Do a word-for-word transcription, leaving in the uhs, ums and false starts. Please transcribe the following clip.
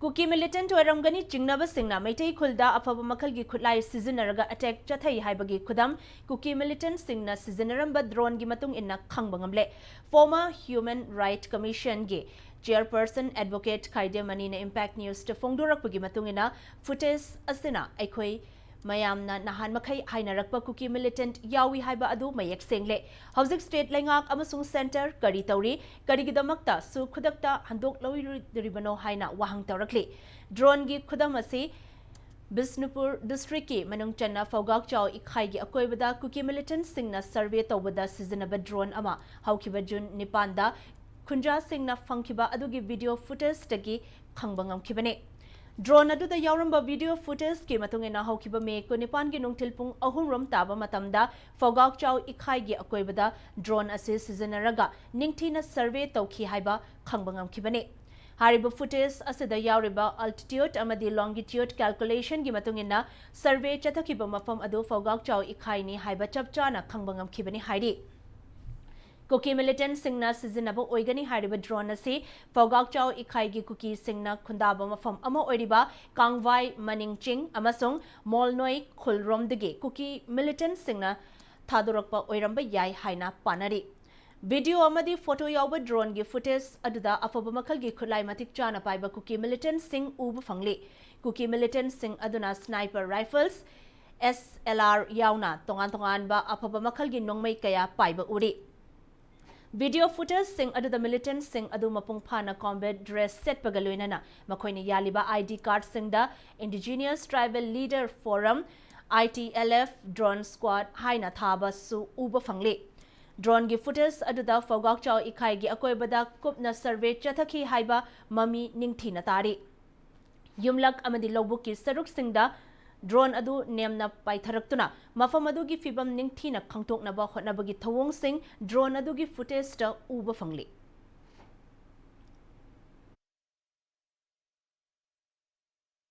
ꯀꯨꯀꯤ ꯃꯤꯂꯤꯇꯦꯟꯠ ꯑꯣꯏꯔꯝꯒꯅꯤ ꯆꯤꯡꯅꯕꯁꯤꯡꯅ ꯃꯩꯇꯩ ꯈꯨꯜꯗ ꯑꯐꯕ ꯃꯈꯜꯒꯤ ꯈꯨꯠꯂꯥꯏ ꯁꯤꯖꯤꯟꯅꯔꯒ ꯑꯦꯇꯦꯛ ꯆꯠꯊꯩ ꯍꯥꯏꯕꯒꯤ ꯈꯨꯗꯝ ꯀꯨꯀꯤ ꯃꯤꯂꯤꯇꯦꯟꯠꯁꯤꯡꯅ ꯁꯤꯖꯤꯟꯅꯔꯝꯕ ꯗ꯭ꯔꯣꯟꯒꯤ ꯃꯇꯨꯡ ꯏꯟꯅ ꯈꯪꯕ ꯉꯝꯂꯦ꯫ Former Human Right Commissionꯒꯤ chairperson advocate ꯈꯥꯏꯗꯦꯝ ꯃꯅꯤꯅ Impact Newsꯇ ꯐꯣꯡꯗꯣꯔꯛꯄꯒꯤ ꯃꯇꯨꯡ ꯏꯟꯅ, footage ꯑꯁꯤꯅ ꯑꯩꯈꯣꯏ ꯃꯌꯥꯝꯅ ꯅꯍꯥꯟ ꯃꯈꯩ ꯍꯥꯏꯅꯔꯛꯄ ꯀꯨꯀꯤ ꯃꯤꯂꯤꯇꯦꯟꯠ ꯌꯥꯎꯏ ꯍꯥꯏꯕ ꯑꯗꯨ ꯃꯌꯦꯛ ꯁꯦꯡꯂꯦ꯫ ꯍꯧꯖꯤꯛ ꯁ꯭ꯇꯦꯠ ꯂꯩꯉꯥꯛ ꯑꯃꯁꯨꯡ ꯁꯦꯟꯇꯔ ꯀꯔꯤ ꯇꯧꯔꯤ, ꯀꯔꯤꯒꯤꯗꯃꯛꯇꯁꯨ ꯈꯨꯗꯛꯇ ꯍꯟꯗꯣꯛꯂꯣꯏꯔꯣꯏꯗꯣꯔꯤꯕꯅꯣ ꯍꯥꯏꯅ ꯋꯥꯍꯪ ꯇꯧꯔꯛꯂꯤ꯫ ꯗ꯭ꯔꯣꯟꯒꯤ ꯈꯨꯗꯝ ꯑꯁꯤ ꯕꯤꯁꯅꯨꯄꯨꯔ ꯗꯤꯁꯇ꯭ꯔꯤꯛꯀꯤ ꯃꯅꯨꯡ ꯆꯟꯅ ꯐꯧꯒꯥꯛꯆꯥꯎ ꯏꯈꯥꯏꯒꯤ ꯑꯀꯣꯏꯕꯗ ꯀꯨꯀꯤ ꯃꯤꯂꯤꯇꯦꯟꯠꯁꯤꯡꯅ ꯁꯔꯚꯦ ꯇꯧꯕꯗ ꯁꯤꯖꯤꯟꯅꯕ ꯗ꯭ꯔꯣꯟ ꯑꯃ ꯍꯧꯈꯤꯕ ꯖꯨꯟ ꯅꯤꯄꯥꯟꯗ ꯈꯨꯟꯖꯥꯁꯤꯡꯅ ꯐꯪꯈꯤꯕ ꯑꯗꯨꯒꯤ ꯚꯤꯗꯤꯑꯣ ꯐꯨꯇꯦꯖꯇꯒꯤ ꯈꯪꯕ ꯉꯝꯈꯤꯕꯅꯤ꯫ ꯗ꯭ꯔꯣꯟ ꯑꯗꯨꯗ ꯌꯥꯎꯔꯝꯕ ꯚꯤꯗꯤꯑꯣ ꯐꯨꯇꯦꯖꯀꯤ ꯃꯇꯨꯡ ꯏꯟꯅ, ꯍꯧꯈꯤꯕ ꯃꯦ ꯀꯨꯟꯅꯤꯄꯥꯟꯒꯤ ꯅꯨꯡꯊꯤꯜ ꯄꯨꯡ ꯑꯍꯨꯝ ꯔꯣꯝ ꯇꯥꯕ ꯃꯇꯝꯗ ꯐꯧꯒꯥꯛꯆꯥꯎ ꯏꯈꯥꯏꯒꯤ ꯑꯀꯣꯏꯕꯗ ꯗ꯭ꯔꯣꯟ ꯑꯁꯤ ꯁꯤꯖꯤꯟꯅꯔꯒ ꯅꯤꯡꯊꯤꯅ ꯁꯔꯚꯦ ꯇꯧꯈꯤ ꯍꯥꯏꯕ ꯈꯪꯕ ꯉꯝꯈꯤꯕꯅꯤ꯫ ꯍꯥꯏꯔꯤꯕ ꯐꯨꯇꯦꯖ ꯑꯁꯤꯗ ꯌꯥꯎꯔꯤꯕ ꯑꯜꯇꯤꯇ꯭ꯌꯨꯗ ꯑꯃꯗꯤ ꯂꯣꯡꯒꯤꯇ꯭ꯌꯨꯗ ꯀꯦꯜꯀꯨꯂꯦꯁꯟꯒꯤ ꯃꯇꯨꯡ ꯏꯟꯅ, ꯁꯔꯚꯦ ꯆꯠꯊꯈꯤꯕ ꯃꯐꯝ ꯑꯗꯨ ꯐꯧꯒꯥꯛꯆꯥꯎ ꯏꯈꯥꯏꯅꯤ ꯍꯥꯏꯕ ꯆꯞ ꯆꯥꯅ ꯈꯪꯕ ꯉꯝꯈꯤꯕꯅꯤ ꯍꯥꯏꯔꯤ꯫ ꯀꯨꯀꯤ ꯃꯤꯂꯤꯇꯦꯟꯠꯁꯤꯡꯅ ꯁꯤꯖꯤꯟꯅꯕ ꯑꯣꯏꯒꯅꯤ ꯍꯥꯏꯔꯤꯕ ꯗ꯭ꯔꯣꯟ ꯑꯁꯤ ꯐꯧꯒꯥꯛꯆꯥꯎ ꯏꯈꯥꯏꯒꯤ ꯀꯨꯀꯤꯁꯤꯡꯅ ꯈꯨꯟꯗꯥꯕ ꯃꯐꯝ ꯑꯃ ꯑꯣꯏꯔꯤꯕ ꯀꯥꯡꯚꯥꯏ ꯃꯅꯤꯡ ꯆꯤꯡ ꯑꯃꯁꯨꯡ ꯃꯣꯜꯅꯣꯏ ꯈꯨꯜꯔꯣꯝꯗꯒꯤ ꯀꯨꯀꯤ ꯃꯤꯂꯤꯇꯦꯟꯠꯁꯤꯡꯅ ꯊꯥꯗꯣꯔꯛꯄ ꯑꯣꯏꯔꯝꯕ ꯌꯥꯏ ꯍꯥꯏꯅ ꯄꯥꯅꯔꯤ꯫ ꯚꯤꯗꯤꯑꯣ ꯑꯃꯗꯤ ꯐꯣꯇꯣ ꯌꯥꯎꯕ ꯗ꯭ꯔꯣꯟꯒꯤ ꯐꯨꯇꯦꯖ ꯑꯗꯨꯗ ꯑꯐꯕ ꯃꯈꯜꯒꯤ ꯈꯨꯠꯂꯥꯏ ꯃꯇꯤꯛ ꯆꯥꯅ ꯄꯥꯏꯕ ꯀꯨꯀꯤ ꯃꯤꯂꯤꯇꯦꯟꯠꯁꯤꯡ ꯎꯕ ꯐꯪꯂꯤ꯫ ꯀꯨꯀꯤ ꯃꯤꯂꯤꯇꯦꯟꯠꯁꯤꯡ ꯑꯗꯨꯅ ꯁ꯭ꯅꯥꯏꯄꯔ ꯔꯥꯏꯐꯜꯁ, ꯑꯦꯁ ꯑꯦꯜ ꯑꯥꯔ ꯌꯥꯎꯅ ꯇꯣꯉꯥꯟ ꯇꯣꯉꯥꯟꯕ ꯑꯐꯕ ꯃꯈꯜꯒꯤ ꯅꯣꯡꯃꯩ ꯀꯌꯥ ꯄꯥꯏꯕ ꯎꯔꯤ꯫ ꯚꯤꯗꯤꯑꯣ ꯐꯨꯇꯦꯖꯁꯤꯡ ꯑꯗꯨꯗ ꯃꯤꯂꯤꯇꯦꯟꯠꯁꯤꯡ ꯑꯗꯨ ꯃꯄꯨꯡ ꯐꯥꯅ ꯀꯣꯝꯕꯦꯠ ꯗ꯭ꯔꯦꯁ ꯁꯦꯠꯄꯒ ꯂꯣꯏꯅꯅ ꯃꯈꯣꯏꯅ ꯌꯥꯜꯂꯤꯕ I D ꯀꯥꯔꯗꯁꯤꯡꯗ Indigenous Tribal Leader Forum, I T L F, Drone Squad ꯍꯥꯏꯅ ꯊꯥꯕꯁꯨ ꯎꯕ ꯐꯪꯂꯤ꯫ ꯗ꯭ꯔꯣꯟꯒꯤ ꯐꯨꯇꯦꯖ ꯑꯗꯨꯗ ꯐꯧꯒꯥꯛꯆꯥꯎ ꯏꯈꯥꯏꯒꯤ ꯑꯀꯣꯏꯕꯗ ꯀꯨꯞꯅ ꯁꯔꯚꯦ ꯆꯠꯊꯈꯤ ꯍꯥꯏꯕ ꯃꯃꯤ ꯅꯤꯡꯊꯤꯅ ꯇꯥꯔꯤ꯫ ꯌꯨꯝꯂꯛ ꯑꯃꯗꯤ ꯂꯧꯕꯨꯛꯀꯤ ꯁꯔꯨꯛꯁꯤꯡꯗ ꯗ꯭ꯔꯣꯟ ꯑꯗꯨ ꯅꯦꯝꯅ ꯄꯥꯏꯊꯔꯛꯇꯨꯅ ꯃꯐꯝ ꯑꯗꯨꯒꯤ ꯐꯤꯕꯝ ꯅꯤꯡꯊꯤꯅ ꯈꯪꯗꯣꯛꯅꯕ ꯍꯣꯠꯅꯕꯒꯤ ꯊꯧꯑꯣꯡꯁꯤꯡ ꯗ꯭ꯔꯣꯟ ꯑꯗꯨꯒꯤ ꯐꯨꯇꯦꯖꯇ ꯎꯕ ꯐꯪꯂꯤ꯫